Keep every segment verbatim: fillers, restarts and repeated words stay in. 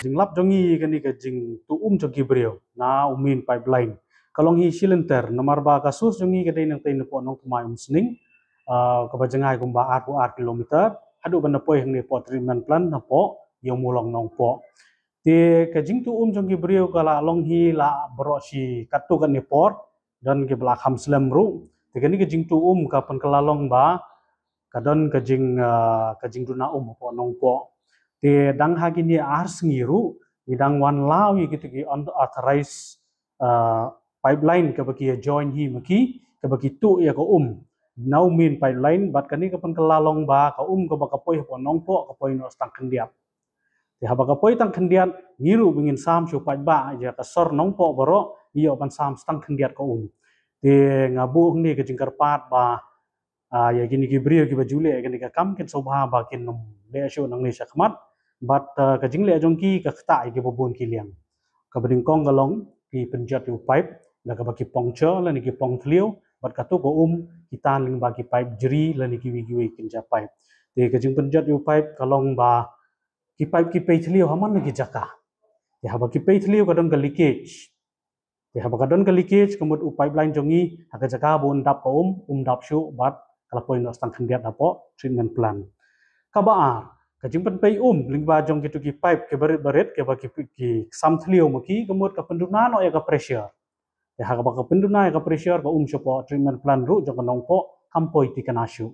Jinglap jong ngi kane ka jingtuh um jong ki briew na u main pipeline ka long hi shilynter, namar ba ka source jong ngi ka dei nangtei napoh Nongthymmai Umsning, ah, kaba jngai kumba arphew ar kilometer haduh ban da poi hangne poh treatment plant napoh Ïewmawlong Nongpoh. Te ka jingtuh um jong ki briew ka la long hi la baroh shi katto katne por, don kiba la kham slem ruh. Te kane ka jingtuh um ka pynkylla long ba ka don ka jing, ah, ka jingduna um hapoh Nongpoh. Te dang ha kine ar sngi ruh ngi dang wan law ïa kito ki unauthorized, ah, pipeline kaba ki ïa join hi ma ki, kaba ki tuh ïa ka um na u main pipeline, bad kane ka pynkylla long ba ka um kaba ka poi hapoh Nongpoh ka poi noh tang khyndiat. Te haba ka poi tang khyndiat, ngi ruh ba ngin sam sha u paidbah ïa ka sor Nongpoh baroh, ngi ïoh ban sam tang khyndiat ka um. Te nga buh hangne ka jingkyrpad ba, ah, ïa kine ki briew kiba ju leh kane ka kam kin sngewbha ba kin ym leh shuh nangne shakhmat. Bad, ah, ka jingleh jong ki ka ktah ïa kiba bun ki liang. Kaba nyngkong ka long ki pynjot ïa u pipe da kaba ki pong sha lane ki pong thliew, bad kato ka um ki tan lyngba ki pipe jri lane kiwei kiwei ki kynja pipe. Te ka jingpynjot ïa u pipe ka long ba ki pipe ki pei thliew ha man la ki jaka. Te haba ki pei thliew ka don ka leakage. Te haba ka don ka leakage ka mut u pipeline jong ngi ha ka jaka ba un dap ka um, um dap shuh bad ka la poi noh tang khyndiat hapoh treatment plant. Kaba ar, ka jingpynpei um lyngba jong kito ki pipe kiba rit ba rit kiba ki, ki sam thliew ma ki ka mut ka pynduna noh ïa ka pressure. Te haba ka pynduna ïa ka pressure ka um shapoh treatment plant ruh jong ka Nongpoh kam poi thikna shuh.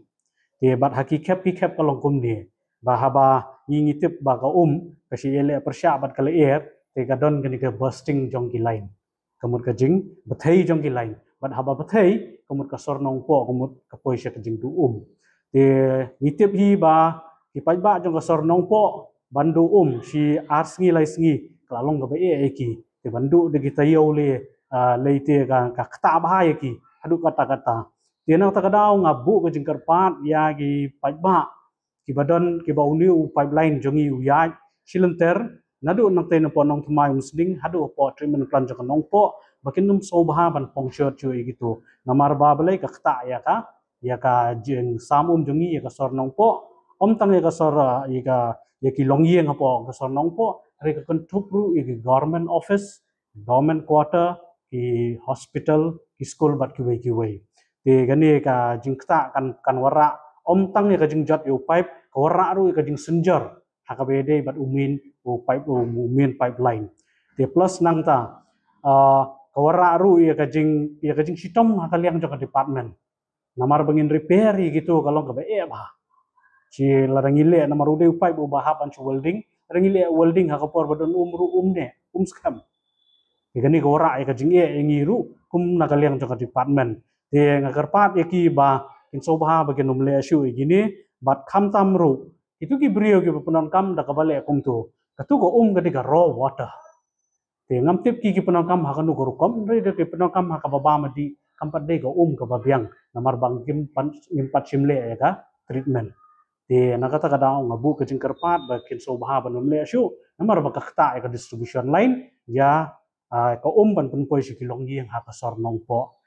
Te bad ha ki khep ki khep ka long kumne. Ba haba ngi ngi tip ba ka um ka shu ïaleh pyrshah bad ka lyer, te ka don kane ka bursting jong ki line. Ka mut ka jingbthei jong ki line. Bad haba bthei ka mut ka sor Nongpoh ka mut ka poi sha ka jingduh um. Te ngi tip hi ba ki paidbah jong ka sor Nongpoh ban duh um shi ar sngi lai sngi ka la long kaba eh ïa ki. Te ban duh da ki taïew lei, ah, lei te ka, ka ktah bha ïa ki haduh katta katta. Te na kata ka daw nga buh ka jingkyrpad ïa ki paidbah kiba don, kiba une u pipeline jong ngi u ïaid shilynter naduh nangtei napoh Nongthymmai Umsning haduh hapoh treatment plant jong ka Nongpoh, ba kin ym sngewbha ban pong shot shuh ïa kito. Namar ba balei, ka ktah ïa ka, ïa ka jingsam um jong ngi ïa ka sor Nongpoh. Ym tang ïa ka sor, ah, ïa ka, ïa ki longïing hapoh ka sor Nongpoh, hynrei ka kynthup ruh ïa ki government office, government quarter, ki hospital, ki skul bad kiwei kiwei. Te kane ka jingktah kan, kan wanrah ym tang ïa ka jingjot ïa u pipe, ka wanrah ruh ïa ka jingsynjor ha kaba ïadei bad u main, u pipe, u main pipeline. Te plus nangta, ah, ka wanrah ruh ïa ka jing, ïa ka jingshitom ha ka liang jong ka department. Namar ba ngin repair ïa kito ka long kaba eh bha. Shi lada ngi leh, namar u dei u pipe uba hap ban shu welding, lada ngi leh welding ha ka por ba don um ruh um ne, um skhem. Te kane ka wanrah ïa ka jingeh ïa ngi ruh kum na ka liang jong ka department. Te nga kyrpad ïa ki ba kin sngewbha ba kin ym leh shuh ïa kine, bad khamtam ruh kito ki briew kiba pyndonkam da kaba leh kumto. Kato ka um ka dei ka raw water. Te ngam tip ki, ki pyndonkam ha kano ka rukom, hynrei da ki pyndonkam ha kaba bam dih, kam pat dei ka um kaba biang, namar ba ngim pat, ngim pat shym leh ïa ka treatment. Te na kata ka daw nga buh ka jingkyrpad ba kin sngewbha ban ym leh shuh, namar ba ka ktah ïa ka distribution line ïa, ah, ka um ban pynpoi sha ki longïing ha ka sor Nongpoh.